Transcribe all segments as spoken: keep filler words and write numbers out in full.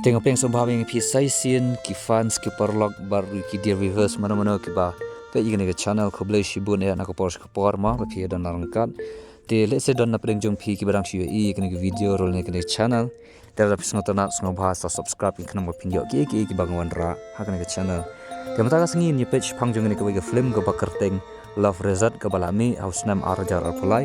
Te nga pdiang sngewbha ïa phi sa shisien ki fans, ki paralok bad ruh ki dear viewers mano mano kiba peit ïa kane ka channel. Khublei shibun eh na ka por sha ka por mo ba phi ïa don ryngkat. Te lehse don na pdeng jong phi kiba dang shu ïohi ïa kane ka video ruh ne kane ka channel. Te lada phi sngewtynnat sngewbha sa subscribe ïa khnang ba phin ïoh kiei kiei kiba nga wanrah ha kane ka channel. Te mynta ka sngi ngin ïa peit shaphang jong kane kawei ka film kaba kyrteng Love Resort kaba la mih ha u snem ar hajar arphew lai.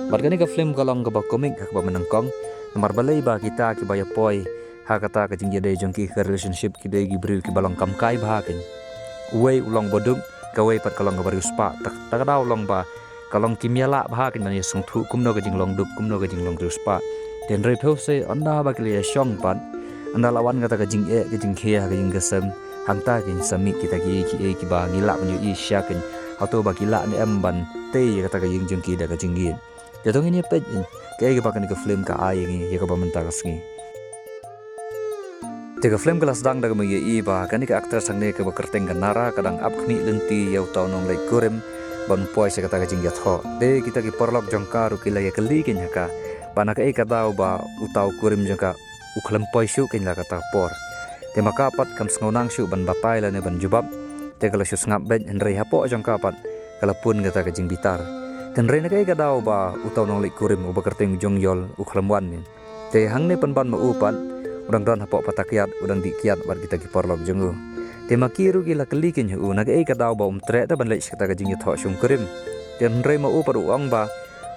Bad kane ka film ka long kaba comic ha kaba mynnyngkong. Namar balei ba kita kiba ïa poi ha kata ka jingïadei jong ki, ka relationship, ki dei ki briew kiba long kam kai bha kein. Uwei u long baduk, kawei pat ka long kaba riewspah. Ta, ta ka daw long ba ka long kim ïa lah bha kein ban ïa sngewthuh kumno ka jinglong duk, kumno ka jinglong riewspah. Te hynrei phi sa ynda ba ki la ïa shong pat, ynda la wan kata ka jingeh ka jingkhia ha ka ïing ka sem, hangta kein sa mih kita kiei kiei kiba ngi lah ban ïohi shisha kein. Hato ba ki lah ne em ban tei ïa kata ka ïing jong ki da ka jingïeit. Te to ngin ïa peit in kaei kaba kane ka film ka ai ïa ngi ïa kaba mynta ka sngi. Te ka film ka la sdang da kaba ngi ïohi ba kane ka actress hangne kaba kyrteng ka Nara ka dang ap khmih lynti ïa uta u nongleit kurim ban poi sha kata ka jingïathoh. Te kita ki paralok jong ka ruh ki la ïa kylli kein ha ka ba na kaei ka daw ba uta u kurim jong ka u khlem poi shuh kein la kata ka por. Te ma ka pat kam sngewbha shuh ban batai lane ban jubab. Te ka la shu sngap beit, hynrei hapoh jong ka pat ka la pun kata ka jingbitar. Te hynrei na kaei ka daw ba uta u nongleit kurim uba kyrteng u Jong Yol u khlem wan kein. Te hangne pynban ma u pat u dang don hapoh patak ïat, u dang dih kiad bad kita ki paralok jong u. Te ma ki ruh ki la kylli kein ha u na kaei ka daw ba um treh te ban leit sha kata ka jingïathoh shongkurim. Te hynrei ma u pat u ong ba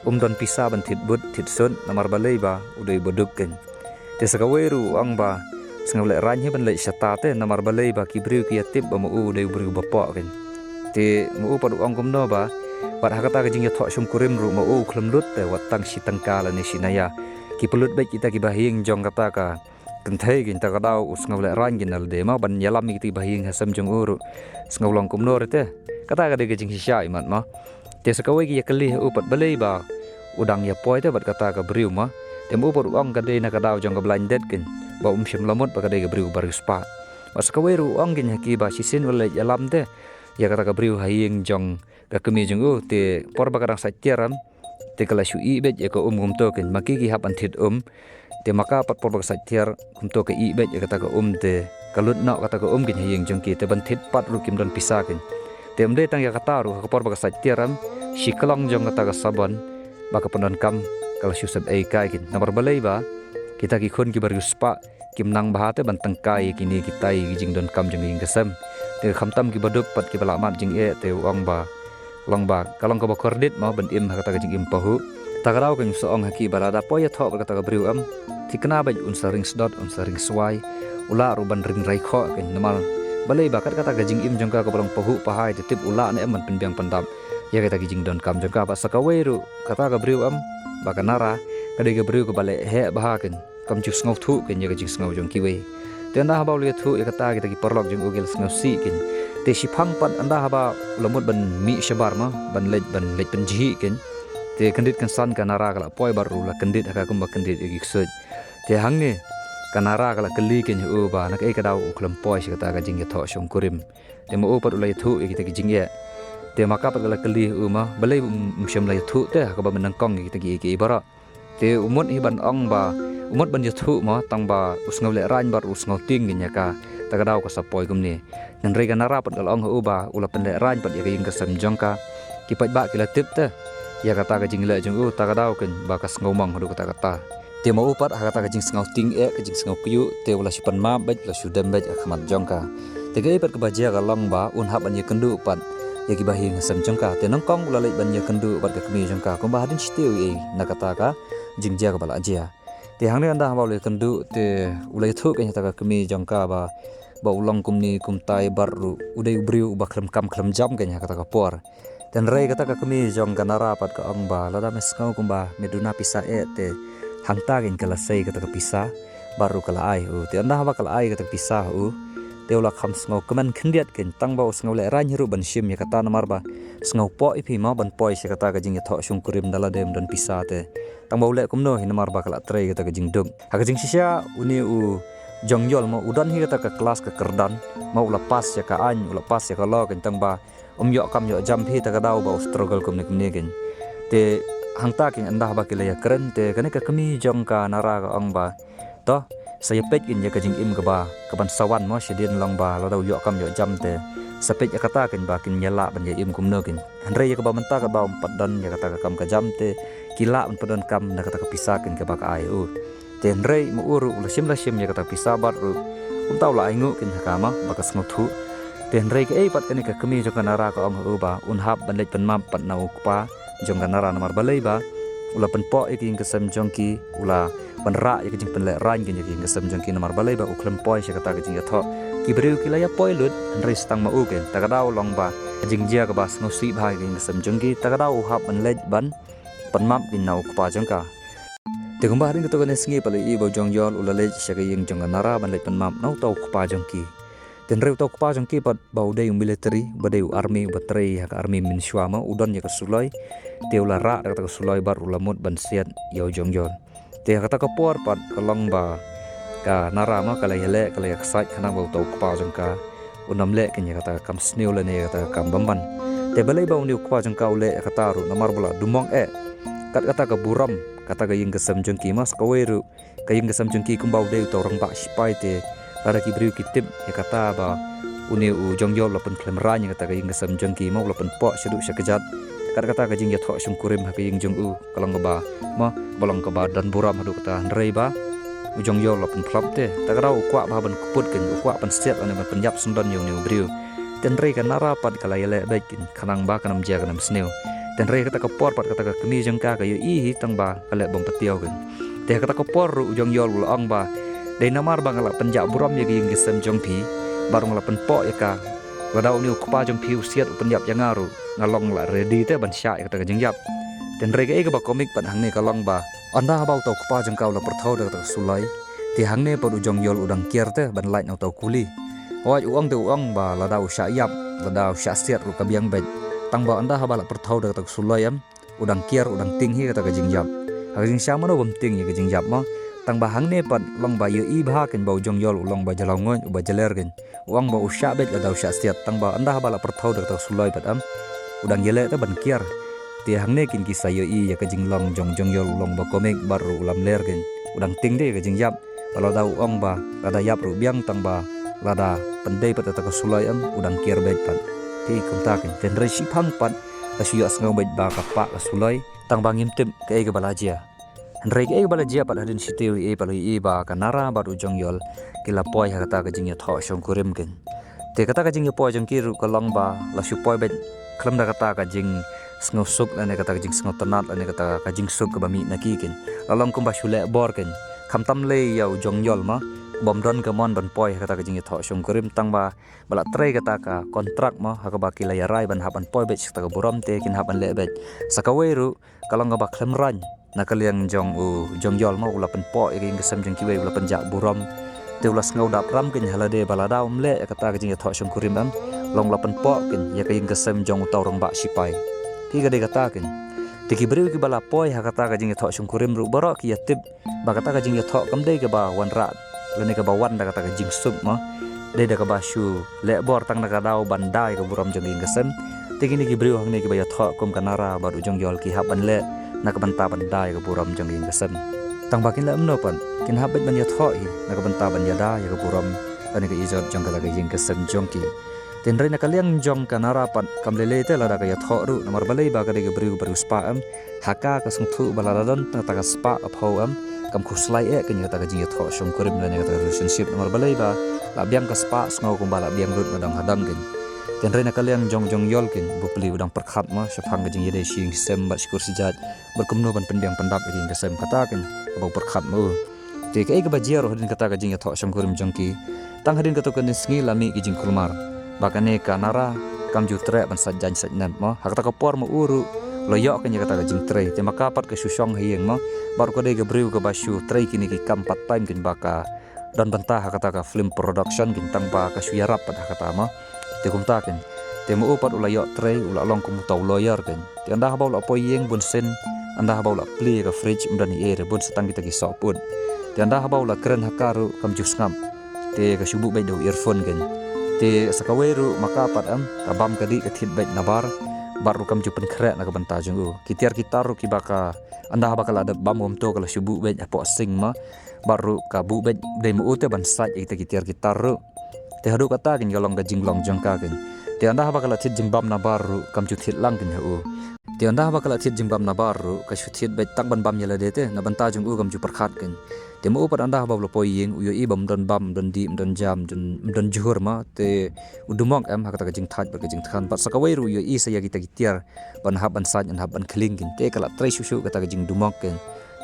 um don pisa ban thied but thied sut namar balei ba u dei u baduk kein. Te sa kawei ruh u ong ba sngewlehraiñ hi ban leit shata te namar balei ba ki briew ki ïa tip ba ma u u dei u briew ba poh kein. Te ma u pat u ong kumno ba wat ha kata ka jingïathoh shongkurim ruh ma u u khlem lut te wat tang shi tyngka lane shi naïa. Ki pynlut beit kita kiba ha ïing jong kata ka kynthei kein, ta ka daw u sngewlehraiñ kein na lade ma ban ïalam ïa kita kiba ha ïing ha sem jong u ruh sngewlong kumno re te. Kata ka dei ka jingshisha imat ma. Te sa kawei ki ïa kylli ha u pat balei ba u dang ïa poi te bad kata ka briew ma. Te ma u pat u ong ka dei na ka daw jong ka blaiñ det kein ba um shym la mut ba ka dei ka briew ba riewspah. Bad sa kawei ruh u ong kein ha ki ba shisien u la leit ïalam te ïa kata ka briew ha ïing jong ka kmie jong u, te por ba ka dang sait tiar em te ka la shu ih beit ïa ka um kumto kein, ma ki ki hap ban thied um. Te ma ka pat por ba ka sait tiar kumto ka ih beit ïa kata ka um te ka lut noh kata ka um kein ha ïing jong ki, te ban thied pat ruh kim don pisa kein. Te ym dei tang ïa kata ruh ha ka por ba ka sait tiar em, shi klong jong kata ka sabon ba ka pyndonkam ka la shu sep ei kai kein. Namar balei ba kita ki khun kiba riewspah kim nang bha te ban tyngkai ïa kine kitai ki jingdonkam jong ka ïing ka sem. Te khamtam ki baduk pat kiba la mad jingeh te u ong ba long ba ka long kaba kordit ma ban im ha kata ka jingim pahuh. Ta ka daw kein u sa ong ha ki ba lada poi ïathoh bad kata ka briew em, thikna beit un sa ring sdot, un sa ring swai, u lah ruh ban ring raikhoh kein namar balei ba kat kata ka jingim jong ka kaba long pahuh pahai te tip u lah ne em ban pynbiang pyndap ïa kata ki jingdonkam jong ka. Bad sa kawei ruh kata ka briew em ba ka Nara ka dei ka briew kaba leh heh bha kein. Kam ju sngewthuh kein ïa ka jingsngew jong kiwei. Te ynda haba u la ïathuh ïa kata kita ki paralok jong u ki la sngewsih kein. Te shiphang pat ynda haba u la mut ban mih shabar ma ban leit ban leit pynjhieh kein. Te kyndit kynsan ka Nara ka la poi bad ruh la kyndit ha ka kumba kyndit ïa ki ksuid. Te hangne ka Nara ka la kylli kein ha u ba na kaei ka daw u khlem poi sha kata ka jingïathoh shongkurim. Te ma u pat u la ïathuh ïa kita ki jingeh. Te ma ka pat ka la kylli ha u ma balei um, um shym la ïathuh te ha kaba mynnyngkong ïa kita kiei kiei baroh. Te u mut hi ban ong ba u mut ban ïathuh ma tang ba u sngewlehraiñ bad u sngewtieng kein ïa ka. Ta ka daw ka sa poi kumne. Hynrei ka Nara pat ka la ong ha u ba u la pynlehraiñ pat ïa ka ïing ka sem jong ka. Ki paidbah ki la tip te ïa kata ka jingleh jong u, ta ka daw kein ba ka sngewmong haduh katta katta. Te ma u pat ha kata ka jingsngewtieng eh ka jingsngewkyiuh te u la shu pynmap beit, u la shu dem beit ha khmat jong ka. Te kaei pat kaba jia ka long ba un hap ban ïakynduh pat ïa kiba ha ïing ha sem jong ka. Te nyngkong u la leit ban ïakynduh bad ka kmie jong ka kumba hadien shi taïew ei na kata ka jingjia kaba la jia. Te hangne ynda haba u la ïakynduh te u la ïathuh kein ha kata ka kmie jong ka ba ba u long kumne kumtai bad ruh u dei u briew uba khlem kam khlem jam kein ha kata ka por. Te hynrei kata ka kmie jong ka Nara pat ka ong ba lada me sngew kumba me duna pisa eh te hangta kein ka la sei kata ka pisa bad ruh ka la ai ha u. Te ynda haba ka la ai kata ka pisa ha u te u la kham sngewkmen khyndiat kein, tang ba u sngewlehraiñ hi ruh ban shim ïa kata namar ba sngewpoh ïa phi ma ban poi sha kata ka jingïathoh shongkurim da lade ym don pisa te. Tang ba u leh kumno hi namar ba ka la trei kata ka jingduk. Ha ka jingshisha une u Jong Yol ma u don hi kata ka klas ka kyrdan ma u la pass ïa ka aiñ, u la pass ïa ka law kein, tang ba um ïoh kam ïoh jam phi ta ka daw ba u struggle kumne kumne kein. Te hangta kein ynda haba ki la ïakren te kane ka kmie jong ka Nara ka ong ba to Sa ïa peit kin ïa ka jingim kaba, kaban sa wan mo shadien long ba lada u ïoh kam ïoh jam te. Sa peit ïa kata kin ba kin ïa lah ban ïa im kumno kin. Hynrei ïa kaba mynta katba um pat don ïa kata ka kam ka jam te, ki lah ban pat don kam na kata ka pisa kin kaba ka ai u. Te hynrei ma u ruh u la shim la shim ïa kata ka pisa bad ruh, kumta u la ai nguh kin ha ka ma ba ka sngewthuh. Te hynrei kaei pat kane ka kmie jong ka Nara ka ong ha u ba un hap ban leit pynmap pat na u kpa jong ka Nara namar balei ba u la pynpoh ïa ka ïing ka sem jong ki, u la pynrah ïa ka jingpynlehrain kin ïa ka ïing ka sem jong ki namar balei ba u khlem poi sha kata ka jingïathoh. Ki briew ki la ïa poi lut, hynrei sa tang ma u kin, ta ka daw long ba ka jingjia kaba sngewsih bha ïa ka ïing ka sem jong ki, ta ka daw u hap ban leit ban pynmap kin na u kpa jong ka. Te kumba hadien kato kane sngi pat la ïohi ba u Jong Yol u la leit sha ka ïing jong ka Nara ban leit pynmap na uta u kpa jong ki. Te hynrei uta u kpa jong ki pat ba u dei u military, ba dei u army, ba trei ha ka army mynshuwa ma, u don ïa ka suloi. Te u la rah da kata ka suloi bad u la mut ban siat ïa u Jong Yol. Te ha kata ka por pat ka long ba ka Nara ma ka la ïaleh, ka la ïaksaid khnang ba uta u kpa jong ka un ym leh kin ïa kata ka kam sniew lane ïa kata ka kam bymman. Te balei ba une u kpa jong ka u leh ïa kata ruh namar ba la dum ong eh. Kat kata ka burom kata ka ïing ka sem jong ki ma, sa kawei ruh ka ïing ka sem jong ki kumba u dei uta u rangbah sipai te lada ki briew ki tip ïa kata ba une u Jong Yol u la pynkhlem rain ïa kata ka ïing ka sem jong ki ma, u la pynpoh shaduh sha kjat. Kat kata ka jingïathoh shongkurim ha ka ïing jong u ka long kaba ma, ba long kaba don burom haduh kata, hynrei ba u Jong Yol u la pynphlop te. Ta ka daw u kwah ba ban kput kin, u kwah ban siat lane ban pynïap syndon ïa une u briew. Te hynrei ka Nara pat ka la ïaleh beit kin khnang ba kan ym jia kan ym sniew. Te hynrei kata ka por pat kata ka kmie jong ka ka ïohi hi tang ba ka leh bym patiaw kin. Te kata ka por ruh u Jong Yol u la ong ba, dei namar ba nga la pynjah burom ïa ka ïing ka sem jong phi, bad ruh nga la pynpoh ïa ka. Lada une u kpa jong phi u siat u pynïap ïa nga ruh, nga long la ready te ban shah ïa kata ka jingïap. Te hynrei kaei kaba komik pat hangne ka long ba, ynda haba uta u kpa jong ka u la pyrthaw da kata ka suloi, te hangne pat u Jong Yol u dang kiar te ban lait na uta u kuli. Hooid u ong te u ong ba lada u shah ïap, lada u shah siat ruh ka biang beit. Tang ba ynda haba la pyrthaw da kata ka suloi em, u dang kiar, u dang tieng hi kata ka jingïap. Ha ka jingshisha mano bym tieng ïa ka jingïap ma. Tang ba hangne pat long ba ïohi bha kin ba u Jong Yol u long ba jylliew ngut, u ba jyller kin. U ong ba u shah beit lada u shah siat, tang ba ynda haba la pyrthaw da kata ka suloi pat em, u dang ïaleh te ban kiar. Te hangne kin ki sa ïohi ïa ka jinglong jong u Jong Yol, u long ba komik bad ruh u lamler kin. U dang tieng te ïa ka jingïap. Ba lada u ong ba lada ïap ruh biang, tang ba lada pyndei pat kata ka suloi em, u dang kiar beit pat. Te kumta kin, te hynrei shiphang pat la shu ïohsngew beit ba ka pah ka suloi, tang ba ngim tip kaei kaba la jia. Hynrei kaei kaba la jia pat hadien shi taïew, ïa pat la ïohi ba ka Nara bad u Jong Yol ki la poi ha kata ka jingïathoh shongkurim kin. Te kata ka jingïapoi jong ki ruh ka long ba la shu poi beit khlem da kata ka jingsngewsuk lane kata ka jingsngewtynnat lane kata ka jingsuk kaba mih na ki kin. La long kumba shu leh bor kin. Khamtam lei ïa u Jong Yol ma, bym don ka mon ban poi ha kata ka jingïathoh shongkurim, tang ba ba la trei kata ka kontrak ma, ha kaba ki la ïarai ban hap ban poi beit sha kata ka burom te kin hap ban leh beit. Sa kawei ruh ka long kaba khlem rain na ka liang jong u Jong Yol ma, u la pynpoh ïa ka ïing ka sem jong kiwei, u la pynjah burom. Te u la sngew dap ram kin ha lade ba lada um leh ïa kata ka jingïathoh shongkurim em, long la pynpoh kin ïa ka ïing ka sem jong uta u rangbah sipai. Te ka dei kata kin. Te ki briew kiba la poi ha kata ka jingïathoh shongkurim ruh baroh ki ïatip ba kata ka jingïathoh kam dei kaba wanrah lane kaba wan da kata ka jingsuk ma. Dei da kaba shu leh bor tang na ka daw ban da ïa ka burom jong ka ïing ka sem. Te kine ki briew hangne kiba ïathoh kum ka Nara bad u Jong Yol ki hap ban leh na ka bynta ban da ïa ka burom jong ka ïing ka sem. Tang ba kin leh kumno pat, kin hap beit ban ïathoh hi na ka bynta ban ïada ïa ka burom lane ka ijot jong kata ka ïing ka sem jong ki. Te hynrei na ka liang jong ka Nara pat kam lei lei te lada ka ïathoh ruh, namar balei ba ka dei ka briew ba riewspah em. Ha ka ka sngewthuh ba lada don tang kata ka spah ka phew em, kam khuslai eh kin ïa kata ka jingïathoh shongkurim lane kata ka relationship, namar balei ba la biang ka spah sngew kumba la biang lut na dang hadang kin. Te hynrei na ka liang jong u Jong Yol kin, bapli u dang pyrkhat ma shaphang ka jingïadei shi ïing shi sem bad shi kur shi jait, bad kumno ban pynbiang pyndap ïa ka ïing ka sem, kata kin kaba u pyrkhat ma u. Te kaei kaba jia ruh hadien kata ka jingïathoh shongkurim jong ki, tang hadien kato kane sngi la mih ki jingkulmar ba kane ka Nara kam ju treh ban sait jaiñ sait nep ma. Ha kata ka por ma u ruh u la ïoh kin ïa kata ka jingtrei, te ma ka pat ka shu shong ha ïing ma, bad ruh ka dei ka briew kaba shu trei kine ki kam part time kin ba ka don bynta ha kata ka film production kin, tang ba ka shu ïarap pat ha kata ma. Te kumta kin, te ma u pat u la ïoh trei, u la long kum uta u lawyer kin. Te ynda haba u la poi ïing bunsien, ynda haba u la plie ïa ka fridge ym don ei ei re, bun sa tang kita ki sohput. Te ynda haba u la kren ha ka ruh kam ju sngap. Te ka shu buh beit da u earphone kin. Te sa kawei ruh ma ka pat em, ka bam ka dih ka thied beit na bar. Bad ruh kam ju pynkhreh na ka bynta jong u. Ki tiar ki tar ruh kiba ka, ynda haba ka la dep bam kumto ka la shu buh beit hapoh sink mo. Bad ruh ka buh beit dei ma u te ban sait ïa kita ki tiar ki tar ruh. Te haduh kata kein ka long ka jinglong jong ka kein. Te ynda haba ka la thied jingbam na bar ruh kam ju thied lang kein ha u. Te ynda haba ka la thied jingbam na bar ruh ka shu thied beit tang ban bam ïa lade te na bynta jong u kam ju pyrkhat kein. Te ma u pat ynda haba u la poi ïing u ïohi ba ym don bam, ym don dih, ym don jam, ym don, ym don jhur mo. Te u dumok em ha kata ka jingthait bad ka jingthngan. Bad sa kawei ruh u ïohi sa ïa kita ki tiar ban hap ban sait, ban hap ban khlieng kein. Te ka la trei shuh shuh kata ka jingdumok kein.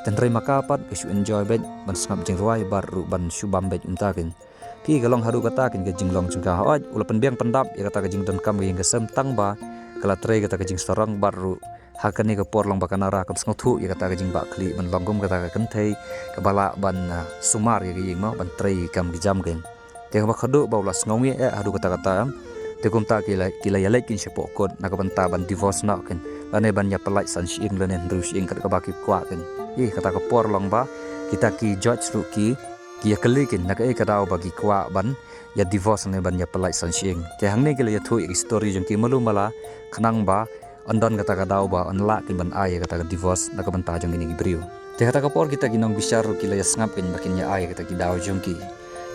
Te hynrei ma ka pat ka shu enjoy beit ban sngap jingrwai bad ruh ban shu bam beit kumta kein. Phi, ka long haduh kata kein ka jinglong jong ka. Hooid u la pynbiang pyndap ïa kata ka jingdonkam ka ïing ka sem tang ba ka la trei kata ka jingsarong bad ruh ha kane ka por long ba ka Nara kam sngewthuh ïa kata ka jingbahkhlieh ban long kum kata ka kynthei kaba lah ban, ah, sumar ïa ka ïing mo, ban trei kam ki jam kein. Te kaba khadduh ba u la sngew ngi eh haduh kata kata em. Te kumta ki la, ki la ïaleit kein shapoh kot na ka bynta ban divorce noh kein, lane ban ïa pynlait san shyieng lane hynriew shyieng kat kaba ki kwah kein. Ïa kata ka por long ba kita ki judge ruh ki, ki ïa kylli kein na kaei ka daw ba ki kwah ban ïa divorce ne ban ïa pynlait san shyieng. Te hangne ki la ïathuh ïa ki story jong ki malu mala khnang ba yn don kata ka daw ba yn lah kein ban ai ïa kata ka divorce na ka bynta jong kine ki briew. Te kata ka por kita ki nongbishar ruh ki la ïa sngap kein ba kin ïa ai ïa kata ki daw jong ki.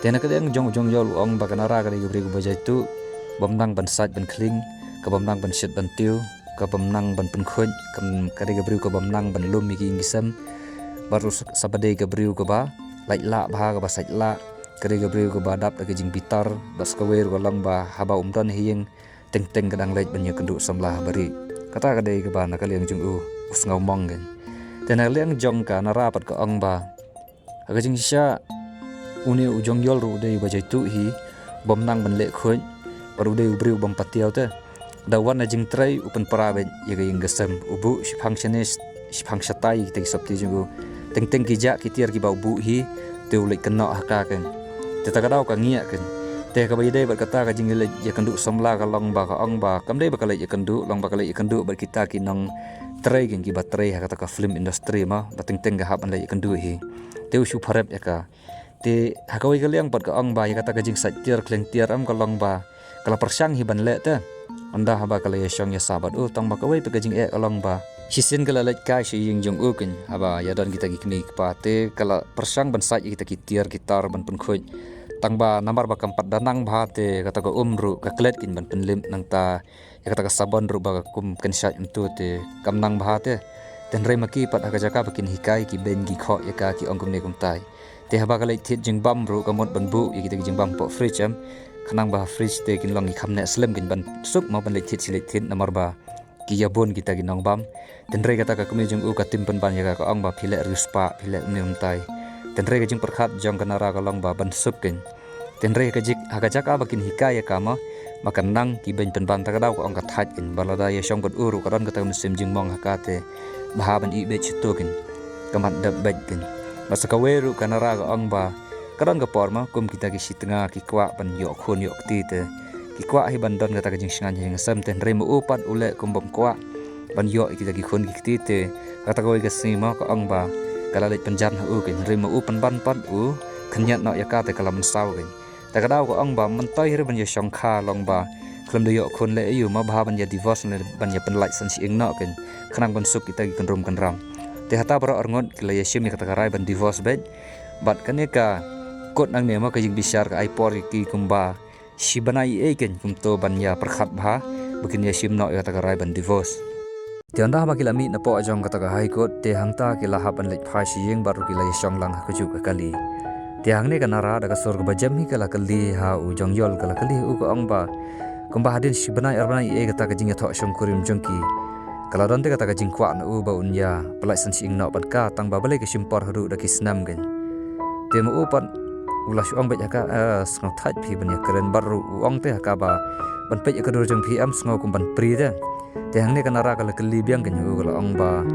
Te na ka liang jong, jong u Jong Ïol u ong ba ka Nara ka dei ka briew kaba jaituh, bym nang ban sait ban khlieng, ka bym nang ban shet ban tiew, ka bym nang ban pynkhuid, ka, ka dei ka briew ka bym nang ban lum ïa ki ïing ki sem. Bad ruh sa, sa ba dei ka briew kaba lait lah bha, kaba sait lah, ka dei ka briew kaba dap da ka jingbitar, bad sa kawei ruh ka long ba haba um don ha ïing, teng teng ka dang leit ban ïakynduh samla ha barieh. Kata ka dei kaba na ka liang jong u u sngew mong kein. Te na ka liang jong ka Nara pat ka ong ba ha ka jingshisha une u Jong Ïol ruh u dei uba jaituh hi, bym nang ban leh khuid, bad u dei u briew bym patiaw te. Da wan na jingtrei u pynpra beit ïa ka ïing ka sem, u buh shiphang shane shiphang shatai ïa kita ki sopti jong u. Teng teng ki jah ki tiar kiba u buh hi te u leit kynnoh ha ka kein. Te ta ka daw ka ngiah kein. Te kaba ïadei bad kata ka jingleit ïakynduh samla ka long ba ka ong ba kam dei ba ka leit ïakynduh, long ba ka leit ïakynduh bad kita ki nongtrei kein kiba trei ha kata ka film industry mo, ba teng teng ka hap ban leit ïakynduh hi. Te u shu pharep ïa ka. Te ha kawei ka liang pat ka ong ba ïa kata ka jingsait tiar khlieng tiar em ka long ba ka la pyrshang hi ban leh te. Ynda haba ka la ïashong ïasah bad u, tang ba kawei pat ka jingeh ka long ba shisien ka la leit kai sha ïing jong u kein haba ïadon kita ki kmie ki kpa, te ka la pyrshang ban sait ïa kita ki tiar ki tar ban pynkhuid. Tang ba namar ba kam pat da nang bha te kata ka um ruh ka klet kein ban pynlip, nangta ïa kata ka sabon ruh ba ka kum kynshait mynta te kam nang bha te. Te hynrei ma ki pat ha ka jaka ba kin hikai ki beiñ ki khoh ïa ka, ki ong kumne kumtai. Te haba ka leit thied jingbam ruh ka mut ban buh ïa kita ki jingbam hapoh fridge em, khnang ba ha fridge te kin long ki kham neh slem, kin ban suk mo ban leit thied shi leit thied namar ba ki ïa bun kita ki nongbam. Te hynrei kata ka kmie jong u ka tim pynban ïa ka, ka ong ba phi leh riewspah, phi leh kumne kumtai. Te hynrei ka jingpyrkhat jong ka Nara ka long ba ban suk kein. Te hynrei ha ka jik, ha ka jaka ba kin hikai ïa ka mo, ba kan nang ki beiñ pynban, ta ka daw ka ong ka thait kein, ba lada ïashong bad u ruh ka don kata ka mynsiem jingmong ha ka te bha ban ïeh beit shato kein, ka mat dep beit kein. Bad sa kawei ruh ka Nara ka ong ba ka don ka por mo kum kita ki shi tnga ki kwah ban ïoh khun ïoh kti te ki kwah hi ban don kata ka jingshngaiñ ha ïing ha sem, te hynrei ma u pat u leh kum bym kwah ban ïoh ïa kita ki khun ki kti te kata kawei ka sngi mo ka ong ba ka la leit pynjan ha u kein, hynrei ma u pynban pat u khynñiat noh ïa ka te ka la mynsaw kein. Ta ka daw ka ong ba mynta hi ruh ban ïashong kha long ba khlem da ïoh khun leh aïu, ma bha ban ïa divorce ne ban ïa pynlait san shyieng noh kein, khnang ban suk kita ki kynrum kynram. Te hata baroh arngut ki la ïashim ïa kata ka rai ban divorce beit. Bad kane ka kot nangne mo ka jingbishar ka ai por ïa ki kumba shi bnai ei kein kumto ban ïa pyrkhat bha ba kin ïashim noh ïa kata ka rai ban divorce. Te ynda haba ki la mih napoh jong kata ka High Court te hangta ki la hap ban leit phai sha ïing bad ruh ki la ïashong lang ha kajuh ka kali. Te hangne ka Nara da ka sur kaba jem hi ka la kylli ha u Jong Ïol, ka la kylli ha u ka ong ba kumba hadien shi bnai ar bnai ei kata ka jingïathoh shongkurim jong ki, ka la don te kata ka jingkwah na u ba un ïa pynlait san shyieng noh bad ka, tang ba balei ka shim por haduh da ki snem kein. Te ma u pat u la shu ong beit ha ka, eh, sngew thait phi ban ïakren bad ruh u ong te ha ka ba ban peit ïa ka dur jong phi em sngew kum ban pri te. Te hangne ka Nara ka la kylli biang kein ha u ka la ong ba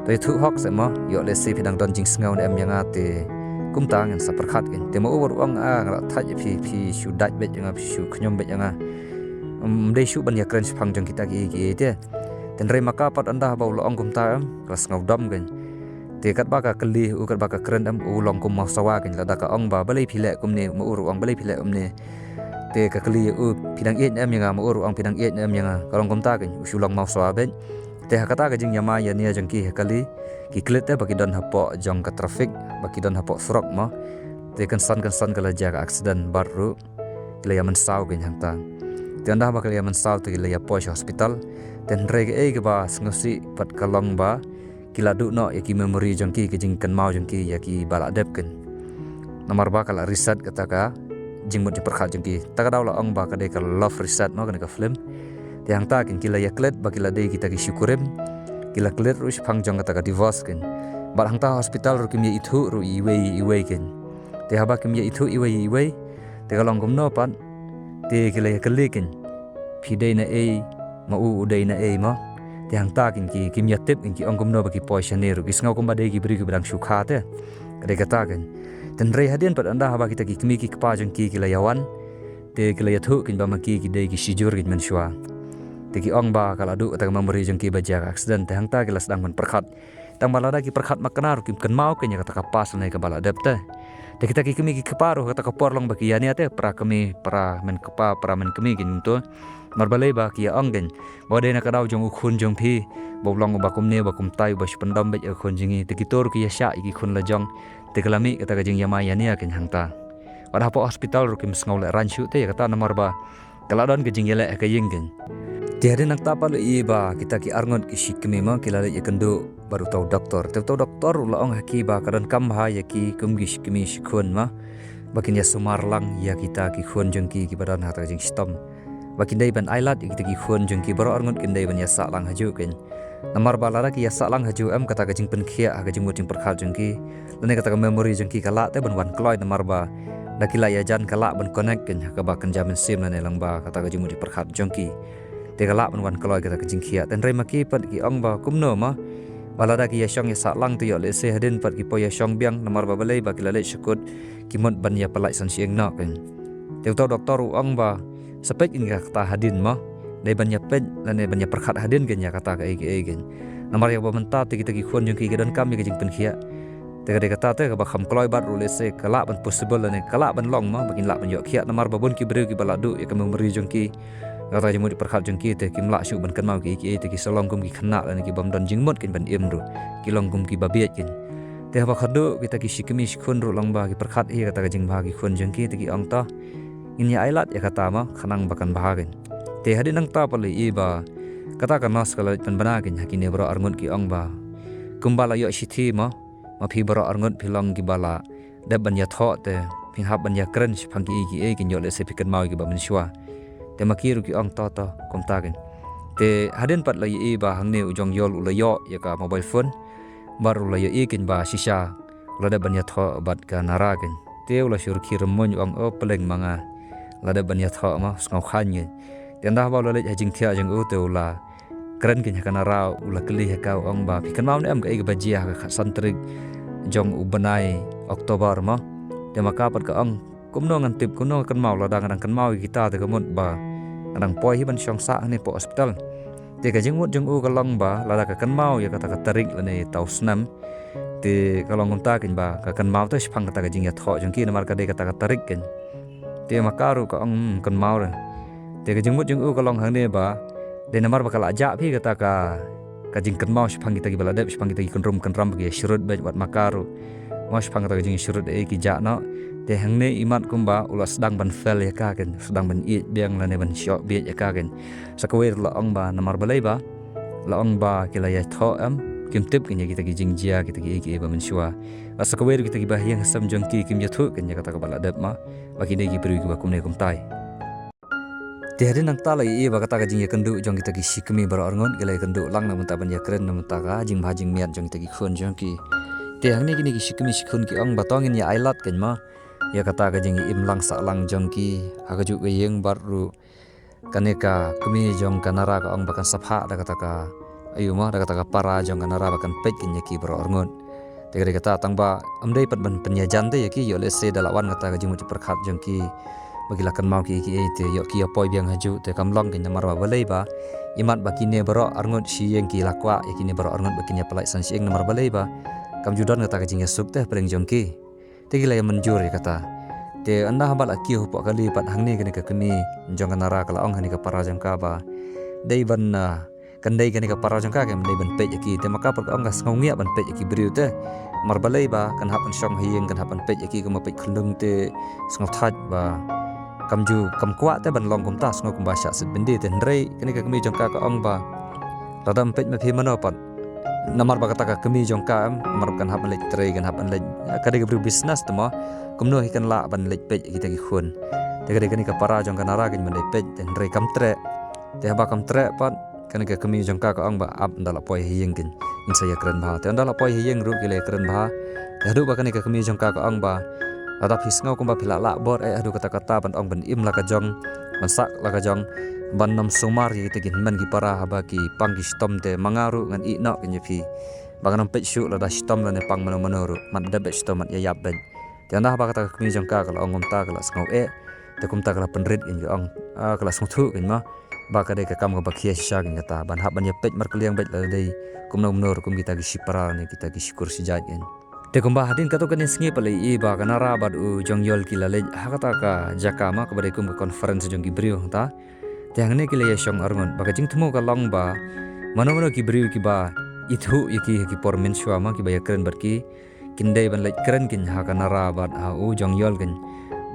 to ïathuh hok seh mo, ïoh lehse phi dang don jingsngew ne em ïa nga te kumta ngin sa pyrkhat kein. Te ma u ruh u ong, ah, nga la thait ïa phi, phi shu dait beit ïa nga, phi shu khñium beit ïa nga. Ym dei shuh ban ïakren shaphang jong kita kiei kiei te. Te hynrei ma ka pat ynda ba u la ong kumta em ka la sngew dom kein. Te katba ka kylli u, katba ka kren em u long kum mawsawa kein, lada ka ong ba balei phi leh kumne, ma u ruh u ong balei phi leh kumne. Te ka kylli ïa u, phi dang ïeit ne em ïa nga? Ma u ruh u ong, phi dang ïeit ne em ïa nga? Ka long kumta kein, u shu long mawsawa beit. Te ha kata ka jingïamai ïania jong ki ha kali, ki klet te ba ki don hapoh jong ka traffic, ba ki don hapoh surok mo. Te kynsan kynsan ka la jia ka accident bad ruh ki la ïa mynsaw kein hangta. Te ynda ba ki la ïa mynsaw te ki la ïa poi sha hospital. Te hynrei kaei kaba sngewsih pat ka long ba ki la duh noh ïa ki memory jong ki, ki jingkynmaw jong ki ïa kiba la dep kein. Namar ba ka la reset kata ka jingmut jingpyrkhat jong ki. Ta ka daw la ong ba ka dei ka love reset mo, kane ka film. Te hangta kein ki la ïa klet ba ki la dei kita ki shikurim. Ki la klet ruh shaphang jong kata ka divorce kein. Bad hangta hospital ruh kim ïa ithuh ruh iwei iwei kein. Te haba kim ïa ithuh iwei iwei, te ka long kumno pat? Te ki la ïa kylli kein, phi dei na ei, ma u u dei na ei mo? Te hangta kein ki, kim ïa tip kein, ki ong kumno ba ki poi shane ruh, ki sngew kumba dei ki briew kiba dang shu kha te. Ka dei kata kein. Te hynrei hadien pat ynda haba kita ki kmie ki kpa jong ki ki la ïa wan, te ki la ïathuh kein ba ma ki ki dei ki shijur kein mynshuwa. Te ki ong ba ka la duh kata ka memory jong ki ba jia ka accident, te hangta ki la sdang ban pyrkhat. Tang ba lada ki pyrkhat makna ruh kim kynmaw kein ïa kata ka past lane kaba la dep te. Te kita ki kmie ki kpa ruh kata ka por long ba ki ïania te, para kmie, para men kpa, para men kmie kein kumto. Namar balei ba ki ïa ong kein, ba dei na ka daw jong u khun jong phi ba u long uba kumne uba kumtai, uba shu pyndom beit ïa u khun jong ngi. Te kito ruh ki ïa shah ïa ki khun la jong. Te ka la mih kata ka jingïamai ïania kein hangta. Wat hapoh hospital ruh kim sngew lehraiñ shuh te ïa kata, namar ba ka la don ka jingïaleh ha ka ïing kein. Te hadien nangta pat la ïohi ba kita ki arngut ki shi kmie mo ki la leit ïakynduh bad uta u doktor. Te uta u doktor u la ong ha ki ba ka donkam bha ïa ki kum ki shi kmie shi khun mo, ba kin ïasumar lang ïa kita ki khun jong ki kiba don ha kata ka jingshitom. Ba kin dei ban ailad ïa kita ki khun jong ki, baroh arngut kin dei ban ïasah lang hajuh kein. Namar ba lada ki ïasah lang hajuh, em, kata ka jingpynkhiah ha ka jingmut jingpyrkhat jong ki, lane kata ka memory jong ki ka lah te ban wan kloi, namar ba da ki la ïajan ka lah ban connect kein ha kaba kynja mynsiem lane lyngba kata ka jingmut jingpyrkhat jong ki. Te ka lah ban wan kloi kata ka jingkhiah. Te hynrei ma ki pat ki ong ba kumno mo, ba lada ki ïashong ïasah lang te ïoh lehse hadien pat ki poi ïashong biang, namar ba balei ba ki la leit sha kut, ki mut ban ïapyllait san shyieng noh kein. Te uta u doktor u ong ba sa peit kein ïa kata hadien mo, dei ban ïapeit lane ban ïapyrkhat hadien kein ïa kata kaei kaei kein. Namar ïa kaba mynta te kita ki khun jong ki ki donkam ïa ka jingpynkhiah. Te ka dei kata te kaba kham kloi bad ruh lehse ka lah ban possible lane ka lah ban long mo ba kin lah ban ïoh khiah, namar ba bun ki briew kiba la duh ïa ka memory jong ki, kata ka jingmut jingpyrkhat jong ki, te kim lah shuh ban kynmaw kiei kiei, te ki sa long kum ki khynnah lane ki bym don jingmut kein ban im ruh. Ki long kum kiba bieit kein. Te haba khatduh kita ki shi kmie shi khun ruh lyngba ki pyrkhat hi kata ka jingbha ki khun jong ki, te ki ong to ngin ïa ailad ïa kata mo, khnang ba kan bha kein. Te hadien nangta pat la ïohi ba kata ka nurse ka la leit pynbna kein ha kine baroh arngut, ki ong ba kumba la ïoh shithi mo, ma phi baroh arngut phi long kiba la dep ban ïathoh, te phin hap ban ïakren shaphang kiei kiei, kin ïoh lehse phi kynmaw ïa kiba mynshuwa. Te ma ki ruh ki ong to to kumta kein. Te hadien pat la ïohi ba hangne u jong Ïol u la ïoh ïa ka mobile phone, bad ruh la ïohi kein ba shisha u la dep ban ïathoh bad ka Nara kein. Te u la shu rkhie rymmuiñ u ong, o pleng ma nga, la dep ban ïathoh mo, sngew khaiñ kein. Te ynda haba u la leit ha jingthiah jong u te u la kren kein ha ka Nara, u la kylli ha ka, u ong ba phi kynmaw ne em kaei kaba jia ha ka khatsan tarik jong u bnai October mo? Te ma ka pat ka ong kumno ngan tip, kumno nga kynmaw, lada nga dang kynmaw ïa kita te ka mut ba nga dang poi hi ban shong sah hangne hapoh hospital. Te ka jingmut jong u ka long ba lada ka kynmaw ïa kata ka tarik lane uta u snem, te ka long kumta kein ba ka kynmaw te shaphang kata ka jingïathoh jong ki, namar ka dei kata ka tarik kein. Te ma ka ruh ka ong, hmm, kynmaw re. Te ka jingmut jong u ka long hangne ba dei namar ba ka la jah phi kata ka, ka jingkynmaw shaphang kita kiba la dep, shaphang kita ki kynrum kynram ba ki ïashrut beit, wat ma ka ruh mo, shaphang kata ka jingshrut ei ki jah noh. Te hangne imat kumba u la sdang ban fel ïa ka kein, sdang ban ïeit biang lane ban shoh bieit ïa ka kein. Sa kawei ruh la ong ba namar balei ba, la ong ba ki la ïathoh, em, kim tip kein ïa kita ki jingjia, kita kiei kiei ba mynshuwa. Bad sa kawei ruh kita kiba ha ïing ha sem jong ki kim ïathuh kein ïa kata kaba la dep mo, ba ki dei ki briew kiba kumne kumtai. Te hadien nangta la ïohi ba kata ka jingïakynduh jong kita ki shi kmie baroh arngut, ki la ïakynduh lang na bynta ban ïakren na bynta ka jingbha jingmiat jong kita ki khun jong ki. Te hangne kine ki shi kmie shi khun ki ong ba to ngin ïa ailad kein mo ïa kata ka jingïaimlang sahlang jong ki ha kajuh ka ïing, bad ruh kane ka kmie jong ka Nara ka ong ba kan sa phah da kata ka, aiu mo, da kata ka para jong ka Nara ba kan peit kein ïa ki baroh arngut. Te ka dei kata, tang ba ym dei pat ban pynïajan te ïa ki, ïoh lehse da la wan kata ka jingmut jingpyrkhat jong ki ba ki la kynmaw kiei kiei, te ïoh ki ïa poi biang hajuh, te kam long kein, namar ba balei ba imat ba kine baroh arngut shi ïing ki la kwah ïa kine baroh arngut ba kin ïapyllait san shyieng, namar balei ba kam ju don kata ka jingïasuk te hapdeng jong ki. Te ki la ïa mynjur ïa kata. Te ynda haba la kiew hapoh kali pat hangne kane ka kmie jong ka Nara ka la ong ha kane ka para jong ka ba dei ban, ah, kan dei kane ka para jong ka ka dei ban peit ïa ki. Te ma ka pat ka ong ka sngew ngiah ban peit ïa ki briew te. Namar balei ba kan hap ban shong ha ïing kan hap ban peit ïa ki kumba peit khunlung te sngew thait ba kam ju kam kwah te ban long kumta, sngew kumba shah sitbynriew. Te hynrei kane ka kmie jong ka ka ong ba lada ym peit ma phi mano pat. Namar ba kata ka kmie jong ka em, namar kan hap ban leit trei, kan hap ban leit, ka dei ka briew business te mo. Kumno hi kan lah ban leit peit kita ki khun. Te ka dei kane ka para jong ka Nara kan ban leit peit, te hynrei kam treh. Te haba kam treh pat, kane ka kmie jong ka ka ong ba ap ynda la poi ha ïing kan, ngin sa ïakren bha. Te ynda la poi ha ïing ruh ki la ïakren bha. Te haduh ba kane ka kmie jong ka ka ong ba lada phi sngew kumba phi lah lah bor eh haduh katta katta ban ong ban im la ka jong, ban sah la ka jong, ban nym sumar ïa kita ki hynmen ki para haba ki pang ki shitom te ma nga ruh ngan ïeh noh kein ïa phi. Ba ngan nym peit shuh lada shitom lane pang mano mano ruh, mat dep beit shitom, mat ïa ïap beit. Te ynda haba kata ka kmie jong ka ka la ong kumta ka la sngew eh. Te kumta ka la pynrit kein ka ong, ah, ka la sngewthuh kein ma ba ka dei ka kam kaba khia shisha kein kata ban hap ban ïa peit markylliang beit lada dei kumno kumno ruh kum kita ki shipara ne kita ki shikur shijait kein. Te kumba hadien katto katne sngi pat la ïohi ba ka Nara bad u Jong Yol ki la leit ha kata ka jaka ma kaba dei kum ka conference jong ki briew hangta. Te hangne ki la ïa shong arngut ba ka jingthmu ka long ba mano mano ki briew kiba ithuh ïa ki ha ki por mynshuwa ma kiba ïakren bad ki, kin dei ban leit kren kein ha ka Nara bad ha u Jong Yol kein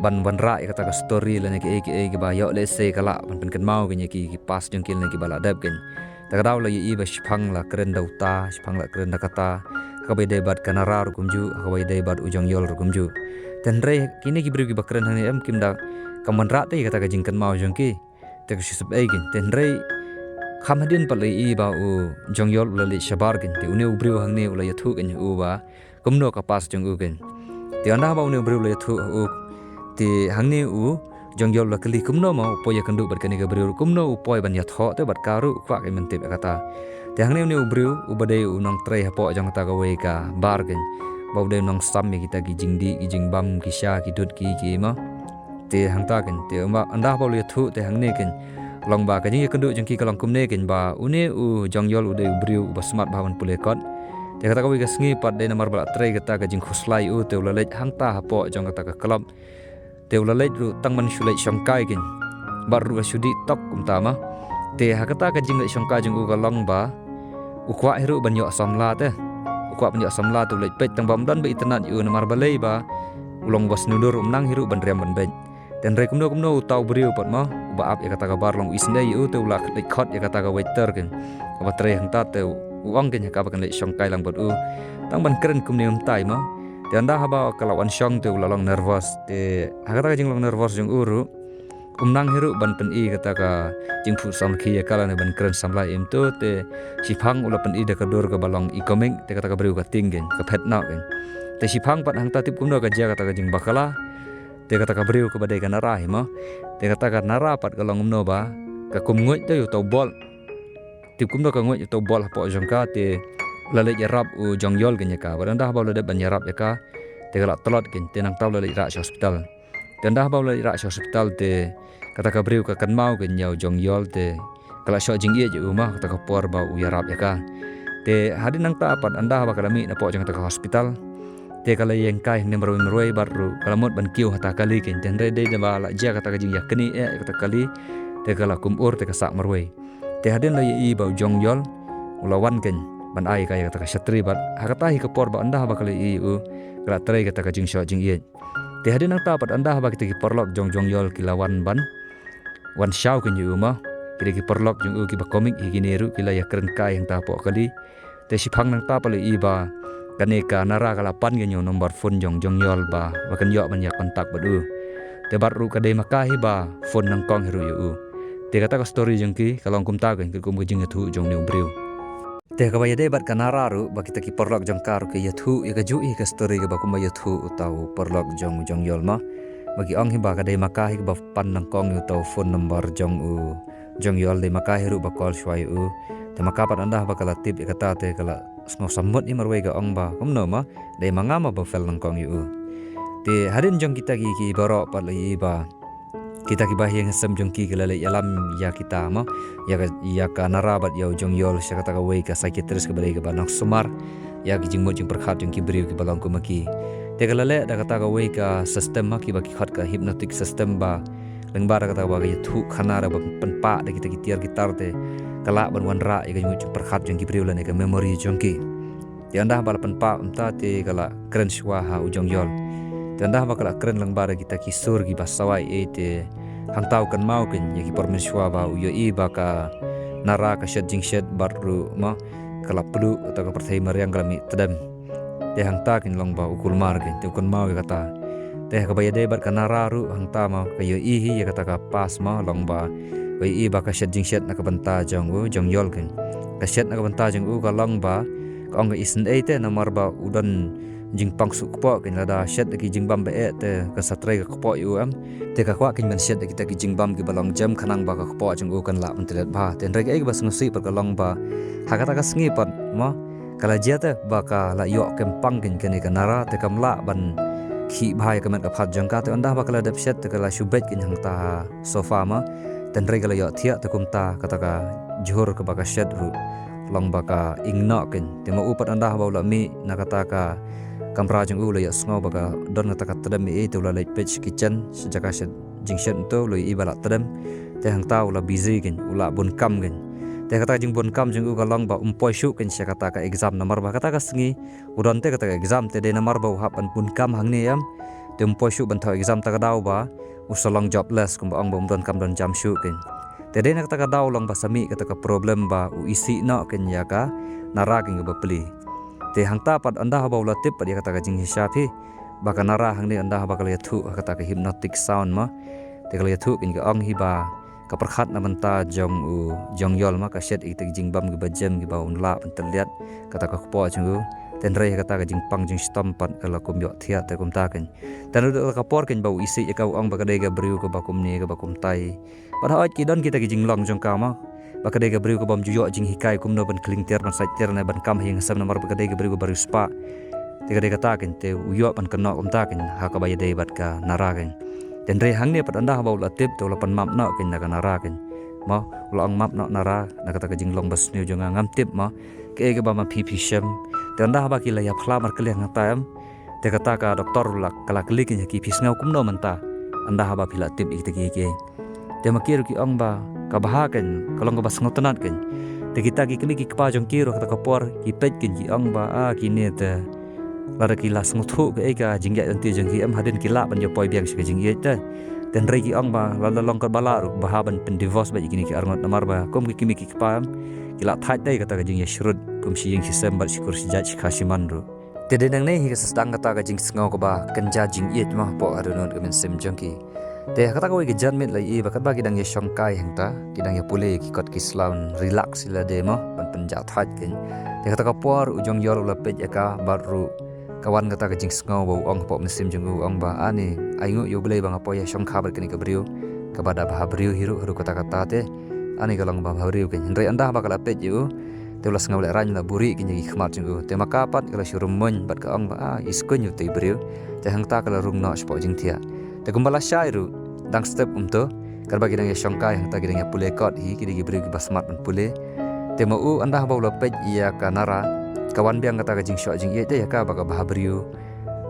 ban wanrah ïa kata ka story lane kiei kiei kiba ïoh lehse ka lah ban pynkynmaw kein ïa ki, ki past jong ki lane kiba la dep kein. Te ka daw la ïohi ba shiphang la kren da uta, shiphang la kren da kata, ha kaba ïadei bad ka Nara ruh kumjuh, ha kaba ïadei bad u Jong Yol ruh kumjuh. Te hynrei kine ki briew kiba kren hangne em kim da kam wanrah te ïa kata ka jingkynmaw jong ki. Te ka shu sep ei kein. Te hynrei kham hadien pat la ïohi ba u Jong Yol u la leit shabar kein. Te une u briew hangne u la ïathuh kein ha u ba kumno ka past jong u kein. Te ynda ba une u briew la ïathuh ha u, te hangne u Jong Yol u la kylli kumno ma u poi ïakynduh bad kane ka briew, kumno u poi ban ïathoh te bad ka ruh u kwah kein ban tip ïa kata. Te hangne une u briew uba dei u nongtrei hapoh jong kata kawei ka bar kein, ba u dei u nongsam ïa kita ki jingdih ki jingbam ki sha ki dud ki ki ma. Te hangta kein, te ynda ba u la ïathuh te hangne kein long ba ka jingïakynduh jong ki ka long kumne kein ba une u Jong Yol u dei u briew uba smat bha ban pule kot. Te kata kawei ka sngi pat dei namar ba la trei kata ka jingkhuslai u te u la leit hangta hapoh jong kata ka club. Te u la leit ruh tang ban shu leit shongkai kein. Bad ruh ka shu dih tok kumta ma. Te ha kata ka jingleit shongkai jong u ka long ba u kwah hi ruh ban ïoh samla te. U kwah ban ïoh samla te u leit peit tang ba ym don ba itynnad ïa u namar balei ba u long ba sngewdur, um nang hi ruh ban riam ban beit. Te hynrei kumno kumno uta u briew pat ma uba ap ïa kata ka bar long u isynei ïa u te u la leit khot ïa kata ka waiter kein kaba trei hangta te u ong kein ha kaba kan leit shongkai lang bad u tang ban kren kumne kumtai ma. Te ynda haba ka la wan shong te u la long nervous. Te ha kata ka jinglong nervous jong u ruh um nang hi ruh ban pyni kata ka jingphuh samrkhie ïa ka lane ban kren samla ïa u te shiphang u la pyni da ka dur kaba long i comic, te kata ka briew ka tieng kein, ka phet noh kein. Te shiphang pat hangta tip kumno ka jia kata ka jingbakla. Te kata ka briew kaba dei ka Nara hi ma. Te kata ka Nara pat ka long kumno ba ka kum nguid te ïa uta u bol. Tip kumno ka nguid ïa uta u bol hapoh jong ka te la leit ïarap u Jong Yol kein ïa ka. Bad ynda haba u la dep ban ïarap ïa ka te ka la tlot kein, te nangta u la leit rah sha hospital. Te ynda haba u la leit rah sha hospital te kata ka briew ka kynmaw kein ïa u Jong Yol te ka la shoh jingïeit ïa u ma kata ka por ba u ïarap ïa ka. Te hadien nangta pat ynda haba ka la mih napoh jong kata ka hospital te ka la ïeng kai hangne marwei marwei bad ruh ka la mut ban kiew ha kata ka kali kein, te hynrei dei da ba la jia kata ka jingïaknieh ïa kata ka kali te ka la kum ur te ka sah marwei. Te hadien la ïohi ba u Jong Yol u la wan kein ban ai ïa ka ïa kata ka shatri bad ha kata hi ka por ba ynda haba ka la ïohi ïa u ka la trei kata ka jingshoh jingïeit. Te hadien nangta pat ynda haba kita ki paralok jong u Jong Yol ki la wan ban wan shaw kein ïa u ma. Kita ki paralok jong u kiba comic hi kine ruh ki la ïakren kai hangta hapoh kali. Te shiphang nangta pat la ïohi ba kane ka Nara ka la pan kein ïa u number phone jong u Jong Yol ba ba kan ïoh ban ïa contact bad u. Te bad ruh ka dei ma ka hi ba phone nyngkong hi ruh ïa u. Te kata ka story jong ki ka long kumta kein, ka kum ka jingïathuh jong une u briew. Te kaba ïadei bad ka Nara ruh ba kita ki paralok jong ka ruh ki ïathuh ïa kajuh hi ka story kaba kumba ïathuh uta u paralok jong u Jong Yol ma. Ba ki ong hi ba ka dei ma ka hi kaba pan nyngkong ïa uta u phone number jong u Jong Yol, dei ma ka hi ruh ba call shuwa ïa u. Te ma ka pat ynda ba ka la tip ïa kata te ka la sngewsammut hi marwei ka ong ba kumno ma dei ma nga ma ba phone nyngkong ïa u. Te hadien jong kita ki ki baroh pat la ïohi ba kita kiba ha ïing ha sem jong ki ki la leit ïalam ïa kita ma, ïa ka, ïa ka Nara bad ïa u Jong Yol sha kata kawei ka psychiatrist kaba dei kaba nongsumar ïa ki jingmut jingpyrkhat jong ki briew kiba long kum ma ki. Te ka la leh da kata kawei ka system ma kiba ki khot ka hypnotic system ba lyngba da kata ba ka ïathuh khana da ba pynpah da kita ki tiar ki tar te ka lah ban wanrah ïa ka jingmut pyrkhat jong ki briew lane ka memory jong ki. Te ynda ba la pynpah mynta te ka la kren shuwa ha u Jong Yol. Te ynda ba ka la kren lyngba da kita ki sur kiba sawai ei te hangta u kynmaw kein ïa ki por mynshuwa ba u ïohi ba ka Nara ka shet jingshet bad ruh ma ka la pluh kata ka pyrthei mariang ka la mih tdem. Te hangta kein long ba u kulmar kein te u kynmaw ïa kata. Te ha kaba ïadei bad ka Nara ruh hangta ma ka ïohi hi ïa kata ka past ma long ba ka ïohi ba ka shet jingshet na ka bynta jong u Jong Yol kein. Ka shet na ka bynta jong u ka long ba ka ong ka isynei te namar ba u don jingpang suk kpoh kein lada shet da ki jingbam ba eh te kan sa trei ka kpoh ïa u em. Te ka kwah kein ban shet da kita ki jingbam kiba long jem khnang ba ka kpoh jong u kan lah ban tylliat bha. Te hynrei kaei kaba sngewsih pat ka long ba ha kata ka sngi pat ma ka la jia te ba ka la ïoh kynpang kein kane ka Nara te kam lah ban khih bha ïa ka met ka phad jong ka te ynda ba ka la dep shet te ka la shu beit kein hangta ha sofa ma. Te hynrei ka la ïoh thiah te kumta kata ka jhur kaba ka shet ruh long ba ka ing noh kein. Te ma u pat ynda ba u la mih na kata ka kamra jong u la ïohsngew ba ka don kata ka tdem ei te u la leit peit sha kitchen sha jaka shet jingshet mynta u la ïohi ba la tdem. Te hangta u la busy kein u la bun kam kein. Te kata ka jingbun kam jong u ka long ba um poi shuh kein sha kata ka exam namar ba kata ka sngi u don te kata ka exam te dei namar ba u hap ban bun kam hangne em. Te um poi shuh ban thaw exam ta ka daw ba u sa long jobless kumba ong ba um don kam don jam shuh kein. Te dei na kata ka daw long ba sa mih kata ka problem ba u isih noh kein ïa ka Nara kein kaba pli. Te hangta pat ynda ba u la tip pat ïa kata ka jingshisha phi ba ka Nara hangne ynda ba ka la ïathuh ha kata ka hypnotic sound ma. Te ka la ïathuh kein ka ong hi ba ka pyrkhat na bynta jong u Jong Yol ma ka shet ïa kita ki jingbam kiba jem kiba un lah ban tylliat kata ka kpoh jong u. Te hynrei ha kata ka jingpang jingshitom pat ka la kum ïoh thiah te kumta kein. Te naduh kata ka por kein ba u isih ïa ka u ong ba ka dei ka briew kaba kumne kaba kumtai. Pat hooid ki don kita ki jinglong jong ka ma ba ka dei ka briew ka bym ju ïoh jinghikai kumno ban khlieng tiar ban sait tiar ne ban kam ha ïing ha sem namar ba ka dei ka briew kaba riewspah. Te ka dei kata kein te u ïoh ban kynnoh kumta kein ha kaba ïadei bad ka Nara kein. Te hynrei hangne pat ynda ba u la tip te u la pan map noh kein na ka Nara kein. Ma u la ong map noh Nara na kata ka jinglong ba sniew jong nga ngam tip ma kaei kaba ma phi phi shem. Te ynda ba ki la ïa phla markylliang hangta em. Te kata ka doktor la ka la kylli kein ha ki phi sngew kumno mynta ynda haba phi la tip ïa kita kiei kiei. Te ma ki ruh ki ong ba ka bha kein ka long kaba sngewtynnat kein. Te kita ki kmie ki kpa jong ki ruh kata ka por ki peit kein ki ong ba a kine te lada ki la sngewthuh kaei ka jingïaid lynti jong ki em hadien ki lah ban ïa poi biang sha ka jingïaid te. Te hynrei ki ong ba lada long katba lah ruh bha ban pyn divorce bad ïa kine ki arngut namar ba kum ki kmie ki kpa em ki la thait dei kata ka jingïashrut kum shi ïing shi sem bad shi kur shi jait shi kha shi man ruh. Te dei nangne hi ka sa sdang kata ka jingsngew kaba kynja jingïeit ma hapoh ka dohnud ka mynsiem jong ki. Te ha kata kawei ka janmiet la ïohi ba katba ki dang ïa shongkai hangta ki dang ïa pule ki kot ki sla ban relax ïa lade ma ban pynjah thait kein. Te kata ka por u Jong Yol u la peit ïa ka bad ruh ka wan kata ka jingsngew ba u ong hapoh mynsiem jong u u ong ba ani ai nguh ïa U Blei ba nga poi ïa shongkha bad kane ka briew kaba da bha briew hi ruh haduh katta katta te ani ka long ba bha briew kein. Hynrei ynda ba ka la peit ïa u te u la sngew lehraiñ la buhrieh kein ïa ki khmat jong u. Te ma ka pat ka la shu rymmuiñ bad ka ong ba ah i skuiñ utei briew. Te hangta ka la rung noh shapoh jingthiah. Te kumba lashai ruh dang step um to katba ki dang ïa shongkai hangta ki dang ïa pule kot hi ki dei ki briew kiba smat ban pule. Te ma u ynda ba u la peit ïa ka Nara ka wan biang kata ka jingshoh jingïeit te ïa ka ba ka bha briew.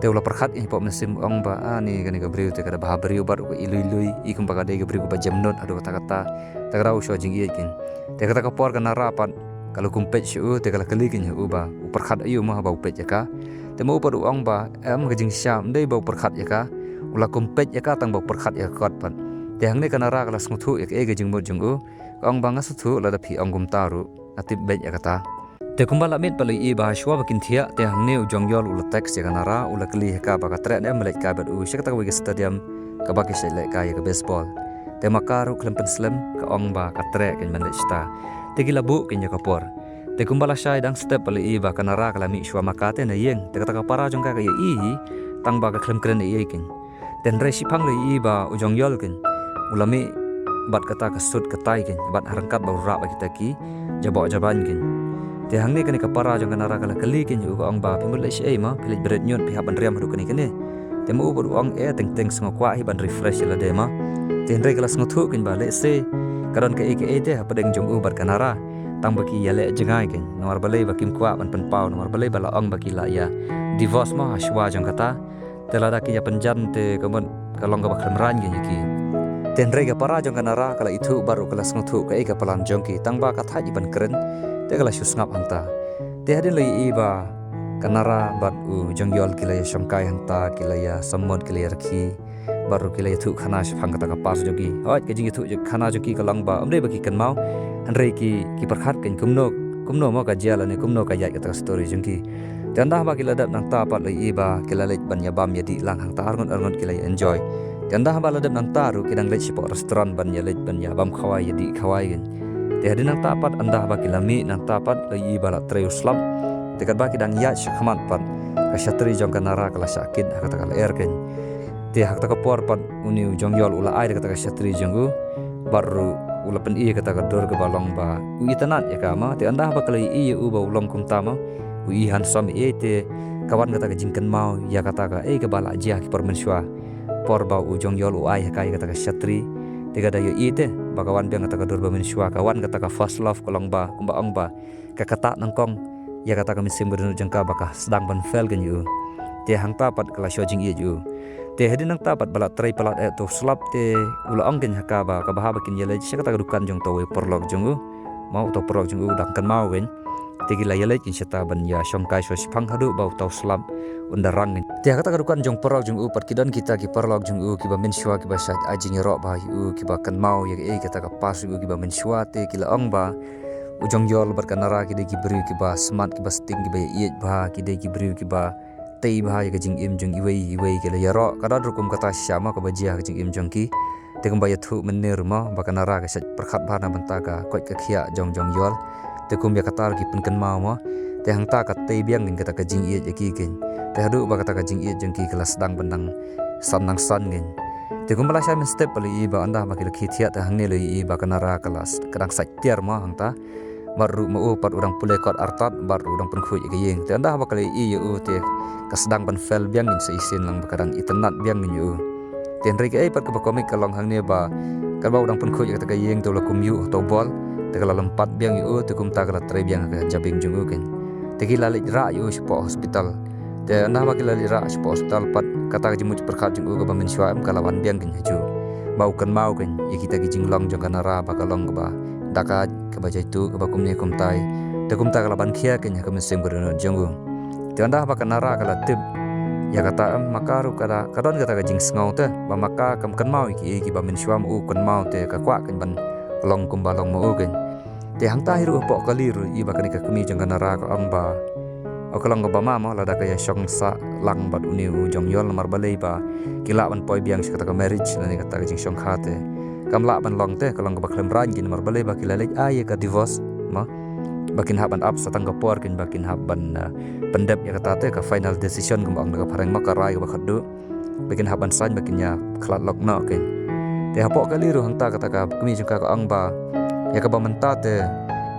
Te u la pyrkhat ïa hapoh mynsiem u ong ba ani kane ka briew te ka da bha briew bad u ka i lui lui i kumba ka dei ka briew kaba jem nud haduh katta katta. Te ka da u shoh jingïeit kein. Te kata ka por ka Nara pat ka la kum peit sha u te ka la kylli kein ha u ba u pyrkhat aïu ma haba u peit ïa ka. Te ma u pat u ong ba em ka jingshisha ym dei ba u pyrkhat ïa ka. U la kum peit ïa ka tang ba u pyrkhat ïa ka kot pat. Te hangne ka Nara ka la sngewthuh ïa kaei ka jingmut jong u. Ka ong ba nga sngewthuh lada phi ong kumta ruh nga tip beit ïa kata. Te kumba la miet pat la ïohi ba shuwa ba kin thiah te hangne u Jong Yol u la text ïa ka Nara u la kylli ha ka ba ka treh ne em ban leit kai bad u sha kata kawei ka stadium kaba ki shait lehkai ïa ka baseball. Te ma ka ruh khlem pynslem ka ong ba ka treh kein ban leit shata. Te ki la buh kein ïa ka por. Te kumba lashai dang step pat la ïohi ba ka Nara ka la mih shuwa ma ka te na ïing te kata ka para jong ka ka ïohi hi tang ba ka khlem kren ei ei kein. Te hynrei shiphang la ïohi ba u Jong Yol kein u la mih bad kata ka suit ka tie kein bad ha ryngkat ba u rah bad kita ki jaboh jabain kein. Te hangne kane ka para jong ka Nara ka la kylli kein u ka ong ba phi mut leit shaei ma phi leit bret ñiut phi hap ban riam haduh kane kane. Te ma u bad u ong eh teng teng sngew kwah hi ban refresh ïa lade ma. Te hynrei ka la sngewthuh kein ba lehse ka don kaei kaei te hapdeng jong u bad ka Nara. tang ba ki ïaleh jngai kein, namar balei ba kim kwah ban pynpaw, namar balei ba la ong ba ki la ïa divorce mo ha shuwa jong kata. Te lada ki ïa pynjan te ka mut ka long kaba khlem rang kein ïa ki. Te hynrei ka para jong ka Nara ka la ithuh bad ruh ka la sngewthuh kaei ka plan jong ki, tang ba ka thait ban kren te ka la shu sngap hangta. Te hadien la ïohi ba ka Nara bad u Jongyol ki la ïa shongkai hangta, ki la ïa sammut, ki la ïa rakhi, bad ruh ki la ïathuh khana shaphang kata ka past jong ki. Hooid, ka jingïathuh khana jong ki ka long ba ym dei ba ki kynmaw, hynrei ki, ki pyrkhat kein kumno, kumno mo ka jia lane kumno ka ïaid kata ka story jong ki. Te ynda ba ki la dep nangta pat la ïohi ba ki la leit ban ïa bam ïa dih lang hangta, arngut arngut ki la ïa enjoy. Te ynda ba la dep nangta ruh ki dang leit shapoh restaurant ban ïa leit ban ïa bam khawai ïa dih khawai kein. Te hadien nangta pat ynda ba ki la mih nangta pat la ïohi ba la trei u slap. Te katba ki dang ïaid shakhmat pat ka shatri jong ka Nara ka la shah kit ha kata ka lyer kein. Te ha kata ka por pat une u Jongyol u la ai da kata ka shatri jong u, bad ruh u la pyni kata ka dur kaba long ba u itynnad ïa ka mo. Te ynda ba ka la ïohi ïa u ba u long kumta mo, u i handsome ïa, te ka wan kata ka jingkynmaw ïa kata kaei kaba la jia ha ki por mynshuwa. Por ba u Jongyol u ai ha ka ïa kata ka shatri, te ka da ïohi te ba ka wan biang kata ka dur ba mynshuwa, ka wan kata ka first love, ka long ba kumba ong ba ka ktah nyngkong ïa kata ka mynsiem ka dohnud jong ka ba ka sdang ban fail kein ïa u. Te hangta pat ka la shoh jingïeit ïa u. Te hadien nangta pat ba la trei palat eh uto u slap te u la ong kein ha ka ba ka bha ba kin ïaleit sha kata ka dukan jong uto u paralok jong u. Mo, uto u paralok jong u u dang kynmaw kein. Te ki la ïaleit kein shata ban ïa shongkai shuwa shaphang haduh ba uto u slap un da rang kein. Te ha kata ka dukan jong u paralok jong u pat ki don kita ki paralok jong u kiba mynshuwa kiba shait ai jingïaroh bha ïa u, kiba kynmaw ïa kaei kata ka past jong u kiba mynshuwa, te ki la ong ba u Jongyol bad ka Nara ki dei ki briew kiba smat, kiba sting, kiba ïaieit bha, ki dei ki briew kiba tei bha ïa ka jingim jong iwei iwei. Ki la ïaroh, ka don ruh kum kata shisha mo kaba jia ha ka jingim jong ki. Te kumba ïathuh mynne ruh mo ba ka Nara ka shait pyrkhat bha na bynta ka koit ka khiah jong u Jongyol. Te kum ïa kata ruh ki pynkynmaw mo. Te hangta ka tei biang kein kata ka jingïeit ïa ki kein. Te haduh ba kata ka jingïeit jong ki ka la sdang ban dang san nang san kein. Te kumba la shai mynstep pat la ïohi ba ynda ba ki la khie thiah te hangne la ïohi ba ka Nara ka la s-, ka dang sait tiar mo hangta. Bad ruh ma u pat u dang pule kot artat bad ruh u dang pynkhuid ïa ka ïing. Te ynda ba ka la ïohi ïa u te ka sdang ban fail biang kein sa shisien lang ba ka dang itynnad biang kein ïa u. Te hynrei kaei pat kaba komik ka long hangne ba katba u dang pynkhuid ïa kata ka ïing te u la kum ïuh ha uto u bol, te ka la lympat biang ïa u, te kumta ka la trei biang ha ka jabieng jong u kein. Te ki la leit rah ïa u shapoh hospital. Te ynda ba ki la leit rah shapoh hospital pat kata ka jingmut jingpyrkhat jong u kaba mynshuwa em ka la wan biang kein ha juh. Ba u kynmaw kein ïa kita ki jinglong jong ka Nara ba ka long kaba dakait, kaba jaituh, kaba kumne kumtai. Te kumta ka la ban khia kein ha ka mynsiem ka dohnud jong u. Te ynda ba ka Nara ka la tip ïa kata em, ma ka ruh ka da, ka don kata ka jingsngew te ba ma ka kam kynmaw ïa kiei kiba mynshuwa, ma u kynmaw te ka kwah kein ban long kumba long ma u kein. Te hangta hi ruh hapoh kali ruh ïa ba kane ka kmie jong ka Nara ka ong ba, o, ka long kaba ma mo lada ka ïa shong sah lang bad une u Jongyol, namar balei ba ki lah ban poi biang sha kata ka marriage lane kata ka jingshongkha te kam lah ban long te, ka long kaba khlem rang kein, namar balei ba ki la leit ai ïa ka divorce mo. Ba kin hap ban ap sa tang ka por kein ba kin hap ban, eh, pyndep ïa kata te ka final decision kumba ong da ka phareng mo, ka rai kaba khatduh. Ba kin hap ban sign ba kin ïa khlad lok noh kein. Te hapoh kali ruh hangta kata ka kmie jong ka ka ong ba ïa kaba mynta te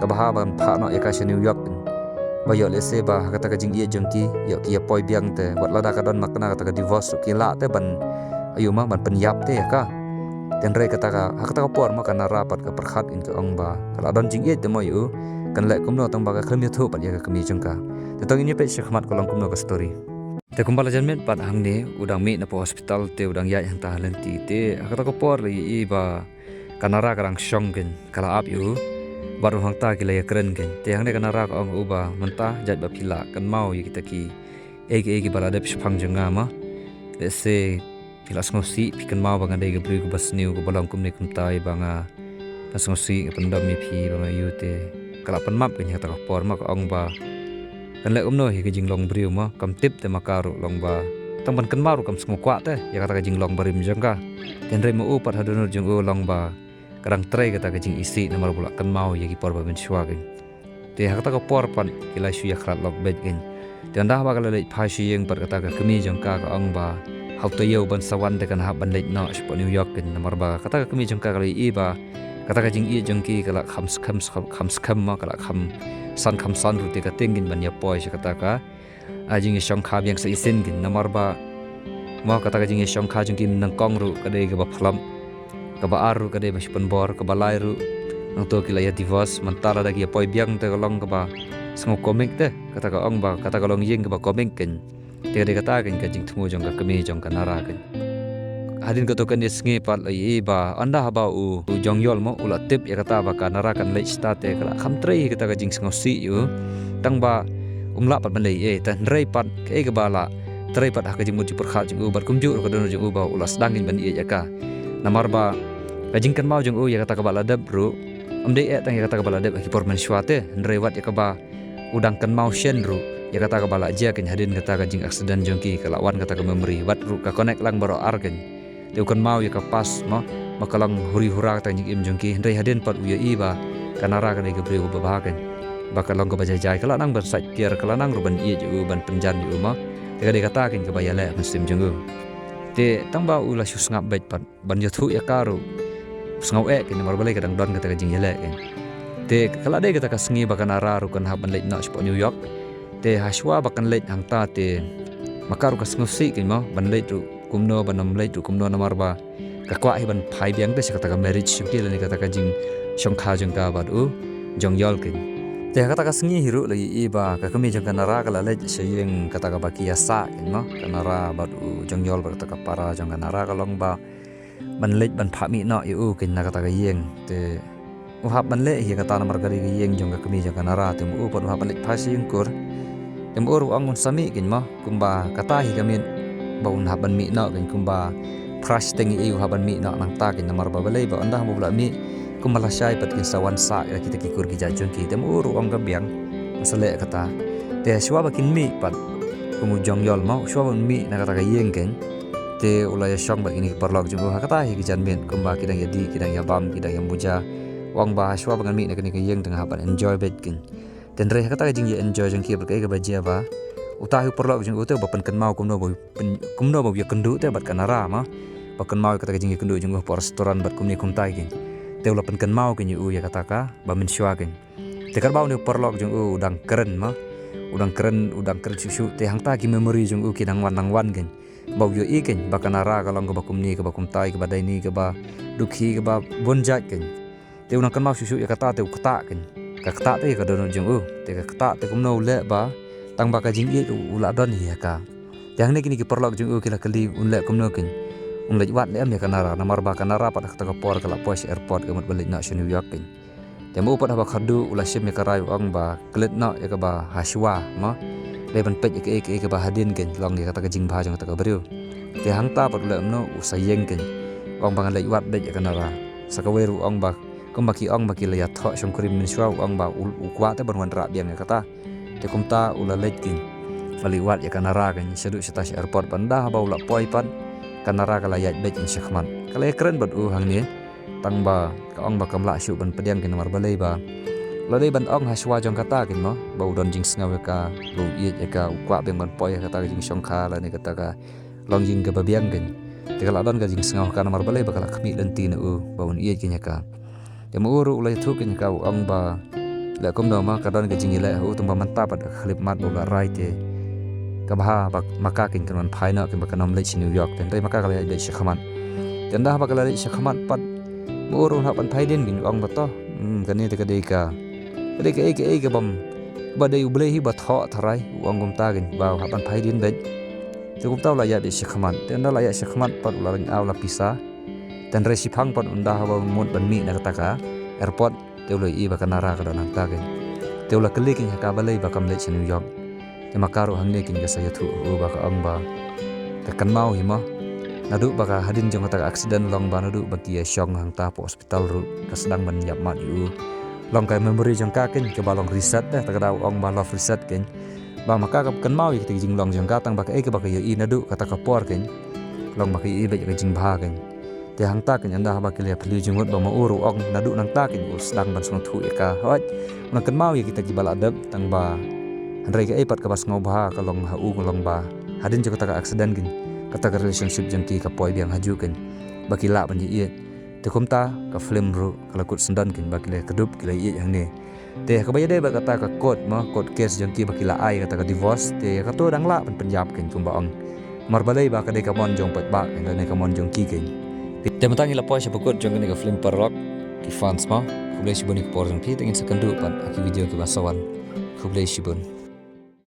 kaba ha ban phah noh ïa ka sha New York kein. Ba ïoh lehse ba ha kata ka jingïeit jong ki ïoh ki ïa poi biang te, wat lada ka don ma kane kata ka divorce ruh ki lah te ban, aïu ma, ban pynïap te ïa ka. Te hynrei kata ka, ha kata ka por ma ka Nara pat ka pyrkhat kein, ka ong ba ka la don jingïeit te mo ïa u, kan leh kumno tang ba ka khlem ïathuh pat ïa ka kmie jong ka. Te to ngin ïa peit shakhmat ka long kumno ka story. Te kumba la jan mih pat hangne, u dang mih na poh hospital te u dang ïaid hangta ha lynti te ha kata ka por la ïohi ba ka Nara ka dang shong kein, ka la ap ïa u. Bad ruh hangta ki la ïa kren kein. Te hangne ka Nara ka ong ïa u ba mynta jait ba phi la kynmaw ïa kita kiei kiei kiba la dep shaphang jong nga ma, lehse phi la sngewsih, phi kynmaw ba nga dei ka briew kaba sniew, kaba long kumne kumtai, ba nga pynsngewsih, nga pyndom ïa phi, ba nga ïoh te. Ka la pynmap kein ha kata ka por ma, ka ong ba kan leh kumno hi ka jinglong briew ma, kam tip te ma ka ruh long ba tang ban kynmaw ruh kam sngew kwah te ïa kata ka jinglong barim jong ka. Te hynrei ma u pat ha dohnud jong u long ba ka dang trei kata ka jingisih namar ba u la kynmaw ïa ki por ba mynshuwa kein. Te ha kata ka por pat ki la shu ïa khlad lok beit kein. Te ynda ba ka la leit phai sha ïing pat kata ka kmie jong ka ka ong ba ha u taïew ban sa wan te kan hap ban leit noh shapoh New York kein, namar ba kata ka kmie jong ka ka la ïohi ba kata ka jingïeit jong ki ka la kham skhem, kham skhem ma, ka la kham san kham san ruh, te ka tieng kein ban ïa poi sha kata ka, ah, jingïashongkha biang sa shisien kein, namar ba ma kata ka jingïashongkha jong ki mynnyngkong ruh ka dei kaba phlop, kaba ar ruh ka dei ba shu pynbor, kaba lai ruh Nangto ki la ïa divorce, mynta lada ki ïa poi biang te ka long kaba sngew comic te, kata ka ong ba kata ka long ïing kaba comic kein. Te ka dei kata kein ka jingthmu jong ka kmie jong ka Nara kein. Hadien kato kane ka sngi pat la ïohi ba ynda haba u, u Jong Yol mo u la tip ïa kata ba ka Nara kan leit shata te ka la kham trei kata ka jingsngewsih ïa u. Tang ba um lah pat ban leh ei, te hynrei pat kaei kaba la trei pat ha ka jingmut jingpyrkhat jong u bad kumjuh ruh ka dohnud jong u ba u la sdang kein ban ïeit ïa ka. Namar ba ka jingkynmaw jong u ïa kata kaba la dep ruh, ym dei eh tang ïa kata kaba la dep ha ki por mynshuwa te, hynrei wat ïa kaba u dang kynmaw shen ruh ïa kata kaba la jia kein hadien kata ka jing accident jong ki, ka la wan kata ka memory, wat ruh ka connect lang baroh ar kein. Te u kynmaw ïa ka past mo, ba ka long huri hura kata ka jingim jong ki, hynrei hadien pat u ïohi ba ka Nara ka dei ka briew kaba bha kein, ba ka long kaba jai jai, ka la nang ban sait tiar, ka la nang ruh ban ïeit ïa u, ban pynjan ïa u mo. Te ka dei kata kein kaba ïaleh ha mynsiem jong u. Te tang ba u la shu sngap beit pat ban ïathuh ïa ka ruh sngew eh kein, namar balei ka dang don kata ka jingïaleh kein. Te ka la dei kata ka sngi ba ka Nara ruh kan hap ban leit noh shapoh New York. Te hashwa ba kan leit hangta te ma ka ruh ka sngewsih kein mo, ban leit ruh kumno, ban ym leit ruh kumno, namar ba ka kwah hi ban phai biang te sha kata ka marriage jong ki lane kata ka jingshongkha jong ka bad u Jong Yol kein. Te ha kata ka sngi hi ruh la ïohi ba ka kmie jong ka Nara ka la leit sha ïing kata kaba ki ïa sah kein mo, ka Nara bad u Jong Yol bad kata ka para jong ka Nara ka long ba ban leit ban phah mih noh ïa u kein na kata ka ïing. Te u hap ban leh hi kata namar ka dei ka ïing jong ka kmie jong ka Nara, te ma u pat u hap ban leit phai sha ïing kur. Te ma u ruh u ong un sa mih kein mo, kumba kata hi ka miet ba un hap ban mih noh kein, kumba phra shiteng ïa u hap ban mih noh nangta kein, namar ba balei ba ynda haba u la mih kumba lashai pat kin sa wan sah ïa kita ki kur ki jait jong ki. Te ma u ruh u ong ka biang, sa leh kata. Te shuwa ba kin mih pat, kum u Jong Yol mo, shuwa ba un mih na kata ka ïing kein, te u la ïa shong bad kine ki paralok jong u ha kata hi ki janmiet, kumba ki dang ïa dih, ki dang ïa bam, ki dang ïa muja. U ong ba shuwa ba ngan mih na kane ka ïing te nga hap ban enjoy beit kein. Te hynrei ha kata ka jingïa enjoy jong ki bad kaei kaba jia ba uta hi u paralok jong u te uba pynkynmaw kumno ba pyn-, kumno ba u ïakynduh te bad ka Nara mo. Ba kynmaw ïa kata ka jingïakynduh jong u hapoh restaurant bad kumne kumtai kein. Te u la pynkynmaw kein ïa u ïa kata kaba mynshuwa kein. Te katba une u paralok jong u u dang kren mo, u dang kren, u dang kren shuh shuh, te hangta ki memory jong u ki dang wan dang wan kein. Ba u ïohi kein ba ka Nara ka long kaba kumne kaba kumtai, kaba daini, kaba dukhi, kaba bun jait kein. Te u nang kynmaw shuh shuh ïa kata te u ktah kein. Ka ktah te ïa ka dohnud jong u. Te ka ktah te kumno u leh ba tang ba ka jingïeit u, u la don hi ha ka. Te hangne kine ki paralok jong u ki la kylli un leh kumno kein. Un leit wad leh em ïa ka Nara, namar ba ka Nara pat ha kata ka por ka la poi sha airport ka mut ban leit noh sha New York kein. Te ma u pat haba khatduh u la shim ïa ka rai u ong ba klet noh ïa kaba hashwa mo. Dei ban peit ïa kaei kaei kaba hadien kein, long ïa kata ka jingbha jong kata ka briew. Te hangta pat u leh kumno, u sa ïeng kein. U ong ba ngan leit wad beit ïa ka Nara. Sa kawei ruh u ong ba kumba ki ong ba ki la ïathoh shongkurim mynshuwa, u ong ba u, u kwah te ban wanrah biang ïa kata. Te kumta u la leit kein, u la leit wad ïa ka Nara kein shaduh shata sha airport, bad ynda haba u la poi pat ka Nara ka la ïaid beit kein shakhmat. Ka la ïakren bad u hangne, tang ba ka ong ba kam lah shuh ban pdiang kein namar balei ba u la dei ban ong hashwa jong kata kein mo, ba u don jingsngew ïa ka, ba u ïeit ïa ka, u kwah biang ban poi ha kata ka jingshongkha lane kata ka longïing kaba biang kein. Te ka la don ka jingsngew ha ka namar balei ba ka la khmih lynti na u ba un ïeit kein ïa ka. Te ma u ruh u la ïathuh kein ïa ka, u ong ba leh kumno ma, ka don ka jingïaleh ha u, tang ba mynta pat ka khyllipmat ba u la rai te ka bha ba ma ka kein kan wan phai noh kein, ba kan ym leit sha New York. Te hynrei ma ka ka la ïaid leit shakhmat. Te ynda haba ka la leit shakhmat pat, ma u ruh u hap ban phai dien kein, u ong ba to, hmm, kane te ka dei ka, ka dei kaei kaei ka bym, ba dei U Blei hi ba thoh tharai, u ong kumta kein, ba u hap ban phai dien beit. Te kumta u la ïaid beit shakhmat. Te ynda la ïaid shakhmat pat u la ryngiaw la pisa. Te hynrei shiphang pat ynda haba mut ban mih na kata ka airport, te u la ïohi ba ka Nara ka don hangta kein. Te u la kylli kein ha ka balei ba kam leit sha New York. Te ma ka ruh hangne kein ka sa ïathuh ha u ba ka ong ba ka kynmaw hi mo, naduh ba ka hadien jong kata ka accident long ba naduh ba ki ïa shong hangta hapoh hospital ruh ka sdang ban ïap mad ïa u. Long ka memory jong ka kein kaba long reset, te kata ka daw u ong ba love reset kein. Ba ma ka ka kynmaw ïa kita ki jinglong jong ka, tang ba kaei kaba ka ïohi naduh kata ka por kein, long ba ka ïohi beit ïa ka jingbha kein. Te hangta kein ynda haba ki la ïa phylliew jingmut ba ma u ruh u ong naduh nangta kein u sdang ban sngewthuh ïa ka. Hooid, u nang kynmaw ïa kita kiba la dep, tang ba hynrei kaei pat kaba sngewbha ka long ha u ka long ba hadien jong kata ka accident kein, kata ka relationship jong ki ka poi biang hajuh kein, ba ki lah ban ïaieit. Te kumta ka film ruh ka la kut syndon kein ba ki la kdup, ki la ïaieit hangne. Te kaba ïadei bad kata ka court mo, court case jong ki ba ki la ai kata ka divorce, te kato dang lah ban pynïap kein kumba ong. Namar balei ba ka dei ka mon jong paidbah kein, ka dei ka mon jong ki kein. Te mynta ngi la poi sha ba kut jong kane ka film Paralok, ki fans mo. Khublei shibun ïa ka por jong phi, te ngin sa kynduh pat ha ki video kiba sa wan. Khublei shibun.